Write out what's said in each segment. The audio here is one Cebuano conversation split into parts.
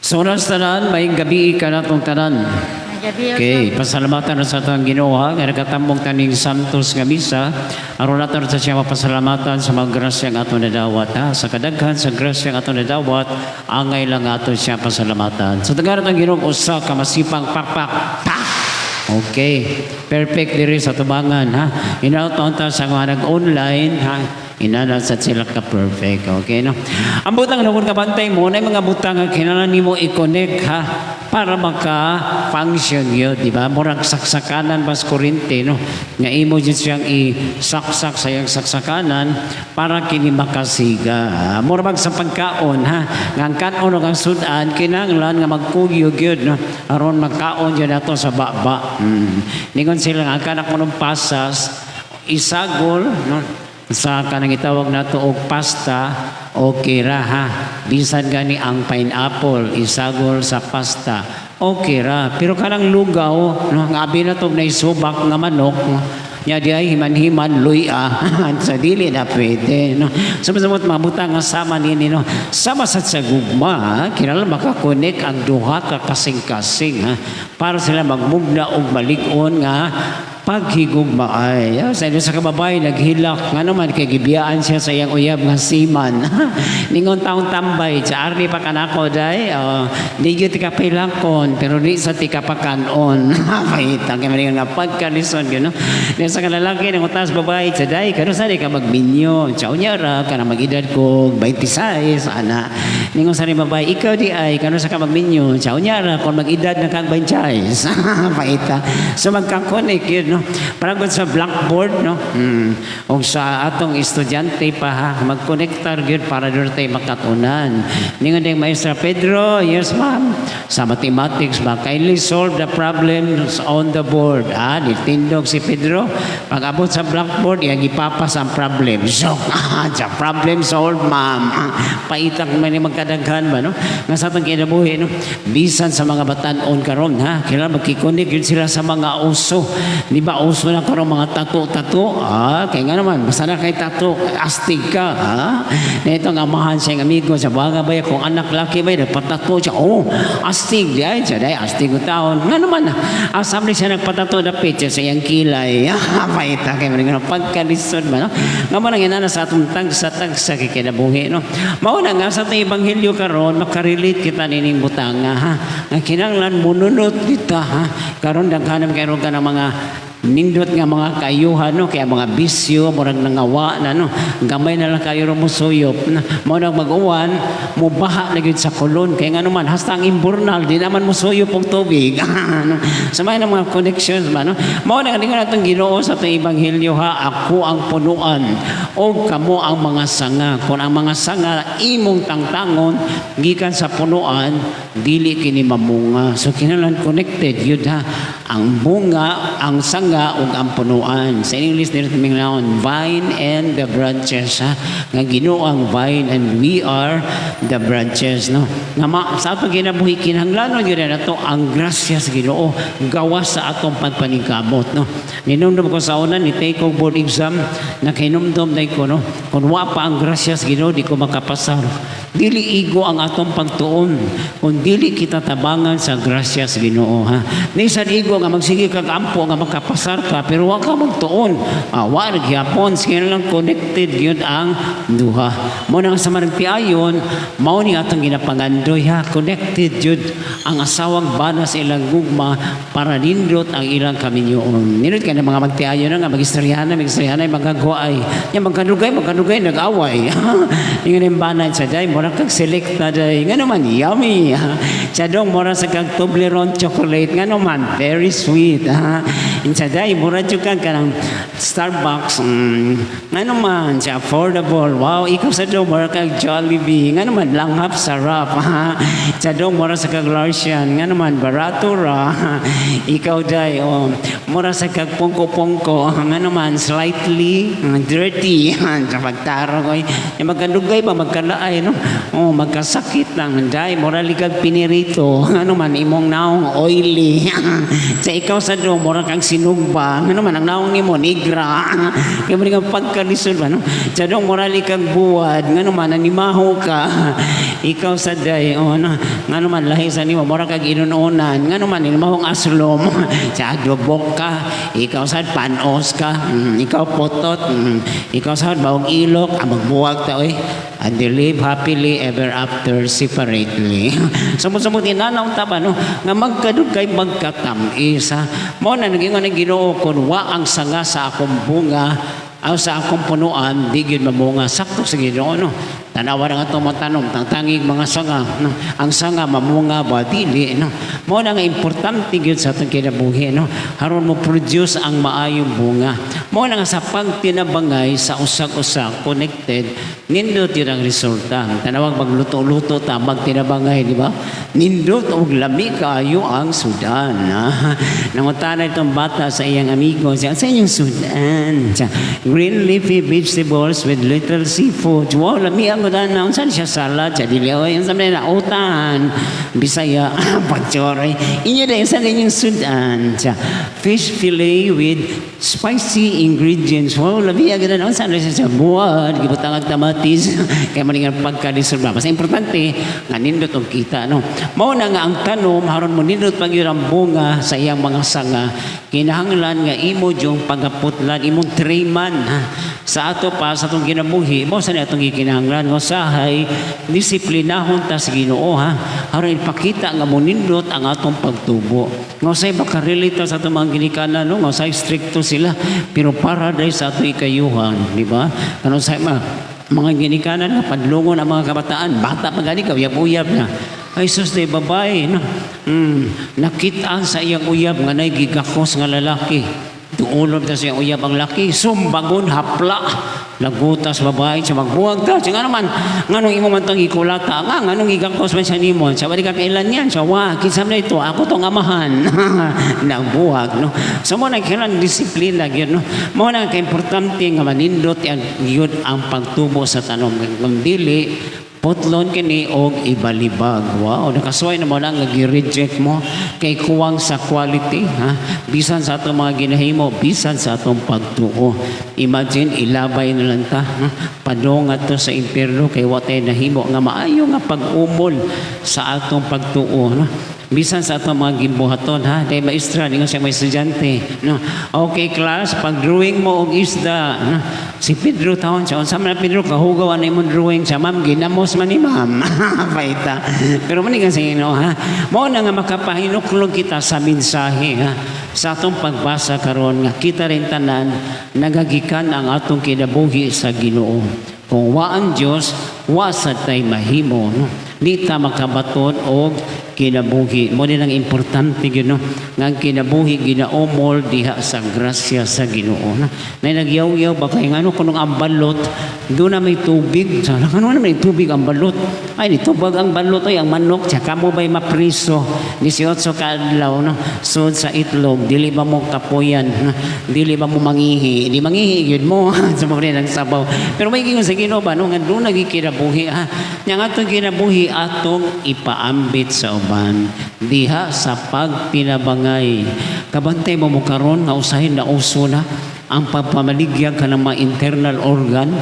So tanan, maayong gabii kanatong tanan. Gabi. Okay, pasalamatan na sa atong Ginoo ha, nga nagkatambong taning santos nga misa. Aron nato sa siya mapasalamatan sa mga grasya nga atong nadawat ha. Sa kadaghan sa grasya nga atong nadawat, angay lang ato siya pasalamatan. So tagaran atong Ginoo usa ka masipang pakpak. Pa! Okay, perfect diri sa tubangan ha. Inaw ta sa mga nag-online ha. Inana sa sila ka perfect. Okay, no? Ang butang na kung kabantay mo, na mga butang nga kinahanglan nimo i-connect ha para maka-function yun, di ba? Murag saksakanan bas kuryente, no? Nga imo jud siyang isaksak sa iyang saksakanan para kini makasiga. Murag sa pagkaon, ha? Nga ang kaon ug ang sudan, kinahanglan nga magkugyo gyud, no? Aron magkaon gyud ato sa baba. Ningon sila nga ang kanak mo ng pasas, isagol, no? Sa kanang itawag nato og pasta, okay ra ha. Bisan gani ang pineapple isagol sa pasta, okay ra. Pero kanang lugaw, no, nga abi na tog naisubak nga manok, no, nya di ay himan-himan luya sa dili na pwede, no. Sumot mga butang nga sama nini, no, sama sa gugma ha, kinahanglan makakonek ang duha ka kasing-kasing ha, para sila magmugna og malig-on nga paghigugma ay. Sa inyo sa kababay, naghilak. Nga naman, kay gibiyaan siya sa iyang uyab nga seaman. Ningon taong tambay, sa army pa kanako day, oh, di gyud ti ka pilakon, pero di sa ti ka pakanon. Pahitang, kay maningon nga pagkalison, yun, no? Di sa kalalaki, nang utas babae, sa day, kano sa di ka magminyo, sa unya ra, kana mag-edad ko, 26, ana. Ningon sa ni babae, ikaw di ay, kano sa ka magminyo, sa unya ra, kung mag-edad na kag 26. Paita. So magka-connect yun, no? Parang sa blackboard, no? O sa atong estudyante pa ha, magkonektar gyud para doon tayo makatunan. Ningon ding Maestra Pedro, "Yes, ma'am." Sa mathematics ba, "Kindly solve the problems on the board." Ah, nitindog si Pedro. Pag abot sa blackboard, iyang ipapas ang problem. So, ah, "Problem solved, ma'am." Ah, paitak man ni magkadaghan ba, no? Nga sa atong kinabuhi, no? Bisan sa mga batan-on karon ha, kailangan magkikonek yun sila sa mga uso. Di ba uso na karon mga tattoo-tattoo? Ah, kaya nga naman, basta na kay tattoo, astig ka, ha? Nito nga amahan siya ng amigo sa baga ba kung anak laki ba, nagpatato siya. Oh, astig di ay, siya day, astig ko taon. Nga naman, asam ni siya nagpatato dapit siya sa iyang kilay. Paita kay man nga pagkalisod ba, no? Nga mo nang inana sa atong tagsa-tagsa kay kinabuhi, no? Mao na nga sa atong ebanghelyo karon makarelate kita nining butanga ha. Nga kinahanglan mununot kita ha. Karon daghanan karon ka ng mga nindot nga mga kayuhan, no, kaya mga bisyo murag nangawa na, no, gamay na lang kayo ro musuyop na mao nang mag-uwan mubaha na gyud sa kolon kay nga naman hasta ang imburnal di naman musuyop og tubig, no? Sa mga mga connections ba, no, mao na nga atong Ginoo sa atong ebanghelyo ha, "Ako ang punuan og kamo ang mga sanga. Kung ang mga sanga imong tangtangon gikan sa punuan, dili kini mamunga." So kinahanglan connected yun ha, ang bunga, ang sanga ug ang punuan. Sa English nila tuminglaon, vine and the branches ha. Nga Ginoo ang vine and we are the branches, no. Nga ma, sa atong kinabuhi kinahanglanon gyud nato ang grasya sa Ginoo gawas sa atong pagpaningkamot, no. Ninumdum ko sa una ni take og board exam, nakahinumdum na ko, no. Kung wa pa ang grasya sa Ginoo, di ko makapasar. Dili igo ang atong pagtuon kung dili kita tabangan sa grasya sa Ginoo ha. Nisan igo nga magsige kag ampo nga makapasar ka pero wa ka magtuon. Ah, wa ra gyapon, sige lang, connected gyud ang duha. Mo na nga sa managtiayon, mao ni atong ginapangandoy ha, connected gyud ang asawang bana sa ilang gugma para nindot ang ilang kaminyoon. Nindot kay mga magtiayon na nga magistoryahan, magistoryahan, magagawa ay. Nya magkanugay, magkanugay nag-away. Ingon yung bana sa day, mura kag select na day. Nga naman, yummy. Sa dong, mura sa kag Toblerone chocolate. Nga naman, very sweet. Insa day, mura jud kag kanang Starbucks. Nga naman, siya affordable. Wow, ikaw sa dong, mura kag Jollibee. Nga naman, langhap sarap. Sa dong, mura sa kag Larsian. Nga naman, barato ra. Ikaw day, oh, Mura sa kag pungko-pungko, ngano man, slightly dirty sa pagtarong oy. Ya, magkadugay ba magkalaay, no? Oh, magkasakit lang day, mura kag pinirito, ngano man, imong naong oily. Sa ikaw sa do, mura kang sinugba, ngano man, ang naong nimo negra. Kay mo nga pagkalisod ba, no? Sa dong, mura kag buwad, ngano man, animaho ka. Ikaw sa day, oh, no? Ngano man, lahi sa nimo, mura kag inununan, ngano man, inimahong aslom. Sa adobok ka, ikaw sa panos ka, ikaw potot, ikaw sa bawog ilok, ang magbuwag ta oy. And they live happily ever after separately. Sumot-sumot inanaw ta ba, no? Nga magkadugay magkatamis, ha. Mao na nagingon ang Ginoo, "Kun wa ang sanga sa akong bunga aw sa akong punuan, di gyud mamunga." Sakto sa Ginoo, no? Tanawa na nga itong matanom, tangtangig mga sanga, no? Ang sanga mamunga ba dili, no? Mao na nga importante gyud sa atong kinabuhi, no? Aron mo produce ang maayong bunga. Mao na nga sa pagtinabangay sa usag-usa connected, nindot yun ang resulta. Tanawag magluto-luto ta, magtinabangay, di ba? Nindot og lami kaayo ang sudan. Ha? Nangutana itong bata sa iyang amigo, siya, "Sa inyong sudan?" Siya, "Green leafy vegetables with little seafood." "Wow, lami ang sudan. Unsa siya, salad?" Siya, "Dili oy, unsa man na utan." Bisaya, pagchoroy. "Inyo din, sa inyong sudan?" Siya, "Fish fillet with spicy ingredients." "Wow, lami ang sudan. Unsa na siya?" "Buwad, gibutang ang kamatis." Kaya man nga pagkalisod ba. Basta importante, nga nindot og kita, no? Mao na nga ang tanom, haron mo nindot pag ang bunga sa iyang mga sanga, kinahanglan nga imo yung pagaputlan, imong triman, ha? Sa ato pa, sa atong kinabuhi, mo sa atong gikinahanglan, nga usahay, disiplinahon ta sa Ginoo, ha? Aron ipakita nga monindot ang atong pagtubo. Nga usahay makarelate ta sa atong mga ginikanan, no? Nga usahay stricto sila, pero para dahil sa ato ikayuhan, di ba? Kano sa mga ginikanan nga padlungon ang mga kabataan, bata pa gani ka, uyab-uyab na. Ay sus day babae, no? Nakitaan sa iyang uyab nga nay gigakos nga lalaki. Duolon ta sa iyang uyab ang laki, sumbagon hapla. Lagutas babae siya, magbuwag ta. Siya nga naman, nganong imo man tong gikulata, nga nganong gigakos man siya nimo. Siya, wali ka kailan yan. Siya, wa, kinsa man ito, ako tong amahan. Nagbuwag, no? So mo na kailangan disiplina gyud, no? Mo na kaimportante nga manindot ang gyud ang pagtubo sa tanom. Kung dili, putlon kini og ibalibag. Wow, nakasuway na mo lang nga gi-reject mo kay kuwang sa quality, ha. Bisan sa atong mga ginahimo, bisan sa atong pagtuo. Imagine, ilabay na lang ta, ha? Padong ato sa impierno kay wa tay nahimo nga maayo nga pag-umol sa atong pagtuo, no? Bisan sa atong mga gimbuhaton, ha. Dahil maestra ningon siya may estudyante, no? "Okay class, pag drawing mo og isda," no? Si Pedro taon siya, "Unsa man na, Pedro, kahugaw na imong drawing?" Siya, "Ma'am, ginamos man ni ma'am." Paita. Pero man sa Ginoo, ha. Mao na nga makapahinuklog kita sa mensahe, ha. Sa atong pagbasa karon nga kita rin tanan nagagikan ang atong kinabuhi sa Ginoo. Kung wa ang Dios, wa sa tay mahimo, no? Di ta makabaton og kinabuhi. Mo din ang importante gyud, no, nga ang kinabuhi ginaumol diha sa grasya sa Ginoo, no? Na nagyaw-yaw ba kay ngano kunong ang balot do na may tubig. Sa ano na may tubig ang balot? Ay, nitubag ang balot ay ang manok. Siya, "Kamo ba'y mapriso 18 ka adlaw, no? Sud sa itlog, dili ba mo kapuyan, no? Dili ba mo mangihi?" Di mangihi gyud mo sa mga ng sabaw. Pero may gingon sa Ginoo ba, no, nga doon nagikinabuhi, ha. Nya nga atong kinabuhi atong ipaambit sa uban diha sa pagtinabangay. Kabantay mo mo karon nga usahin na uso na ang pagpamaligya ka ng mga internal organ.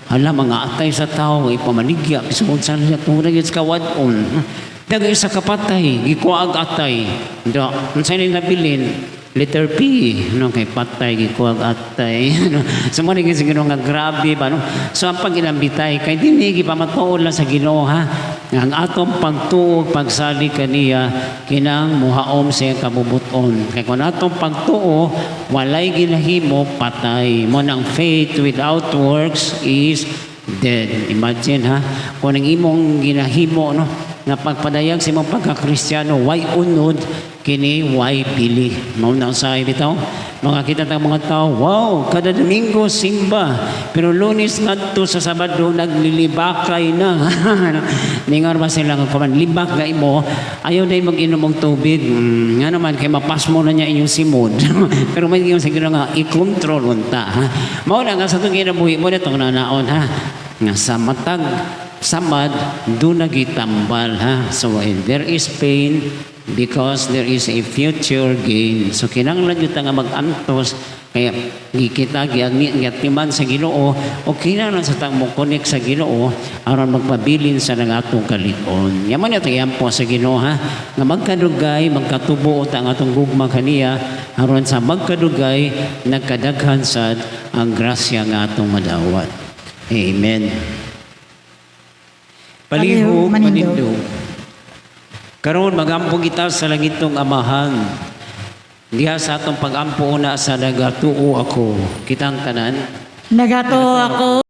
Hala, mga atay sa tao ipamaligya bisan sa siya tungod sa kawad-on. Dagay sa kapatay, gikuag atay. Da, unsay ning nabilin? Letter P, no, kay patay, gikuag atay. No? So mo sa Ginoo nga grabe ba, no? So ang pag-inambitay kay dinhi gipamatuod lang sa Ginoo, ha. Nga ang atong pagtuo, pagsalig kaniya kinang muhaom sa iyang kabubuton. Kay kung atong pagtuo walay ginahimo, patay. Mo nang faith without works is dead. Imagine, ha, kung ang imong ginahimo, no, nga pagpadayag sa imong pagkakristyano way unod, Kini way bili. Mao na usahay bitaw. Makakita ta mga tao, wow, kada Domingo simba. Pero Lunes ngadto sa Sabado naglilibakay na. Ningon ba sila nga kuman libak ga imo, ayaw day mag-inom og tubig. Nga naman kay mapasmo na niya inyong simod. Pero may ingon sa Ginoo nga i-control unta, ha. Mao na nga sa atong kinabuhi mo na itong nanaon, ha. Nga sa matag samad duna gitambal, ha. So if there is pain because there is a future gain. So kinahanglan gyud ta nga mag-antos kaya gikita giagni giatiman sa Ginoo o kinahanglan sa tang mo connect sa Ginoo aron magpabilin sa nang atong kalig-on. Yaman ito po sa Ginoo, ha, nga magkadugay magkatubo ta ang atong gugma kaniya aron sa magkadugay nagkadaghan sad ang grasya nga atong madawat. Amen. Palihog Palihog, manindog. Manindog. Karon magampo kita sa langitong Amahan. Diha sa atong pagampo una sa "Nagatuo Ako." Kitang tanan. Nagatuo Ako.